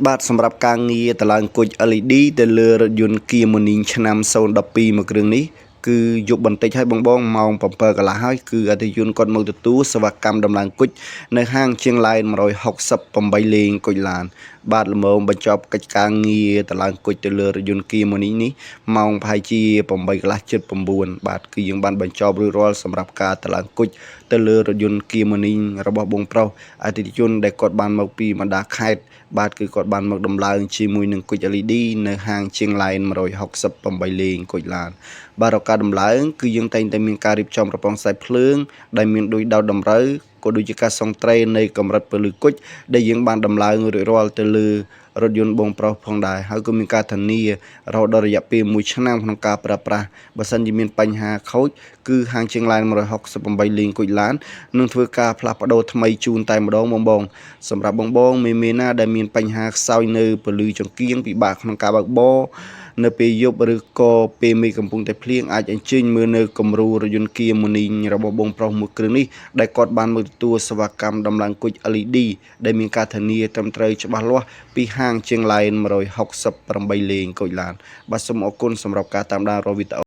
បាទសម្រាប់ការងារតម្លើងគុជ LED ទៅលើរថយន្ត Kia Morning ឆ្នាំ012មួយគ្រឿងនេះគឺយប់បន្តិចហើយបងបងម៉ោង7កន្លះហើយគឺអតិថិជនគាត់មកទទួលសេវាកម្មដំឡើងគុជនៅហាងជាងឡាយ168លេងគុជឡាន បាទល្មមបញ្ចប់កិច្ចការងារតម្លើងគុជទៅលើរថយន្ត Kia Morning នេះម៉ោងប្រហែលជា8កន្លះជិត9បាទគឺយើងបានបញ្ចប់រួចរាល់សម្រាប់ការតម្លើងគុជទៅលើរថយន្ត Kia Morning របស់បងប្រុសអតិថិជនដែលគាត់បានមកពីបណ្ដាខេត្តបាទគឺគាត់បានមកដំឡើងជាមួយនឹងគុជ LED នៅហាងជាងឡាយ168លេងគុជឡាន បាទរកការដំឡើងគឺយើងតែងតែមានការរៀបចំប្រព័ន្ធខ្សែភ្លើងដែលមានដូចដោតតម្រូវក៏ដូចជាការសង់ត្រេនៃកម្រិតពលឺគុជដែលយើងបានដំឡើងរួចរាល់ទៅលើរថយន្តបងប្រុសផងដែរហើយក៏មានការធានារហូតដល់រយៈពេល1ឆ្នាំក្នុងការប្រើប្រាស់បើសិនជាមានបញ្ហាខូចគឺហាងជាងឡាន168លេងគុជឡាននឹងធ្វើការផ្លាស់ប្ដូរថ្មីជូនតែម្ដងបងបងសម្រាប់បងបងមេមេណាដែលមានបញ្ហាខ្សោយនៅពលឺចង្គៀងពិបាកក្នុងការបើកបរនៅពេលយប់ឬក៏ពេលមេឃកំពុងតែភ្លៀងអាចអញ្ជើញមើលនៅគំរូរថយន្ត Kia Morning របស់បងប្រុសមួយគ្រឿងនេះដែលគាត់បានមកទទួលសេវាកម្មដំឡើងគុជ LED ដែលមានការធានាត្រឹមត្រូវច្បាស់លាស់ពីហាងជាងឡាយ168លេងគុជឡានបាទសូមអរគុណសម្រាប់ការតាមដានរាល់វីដេអូ។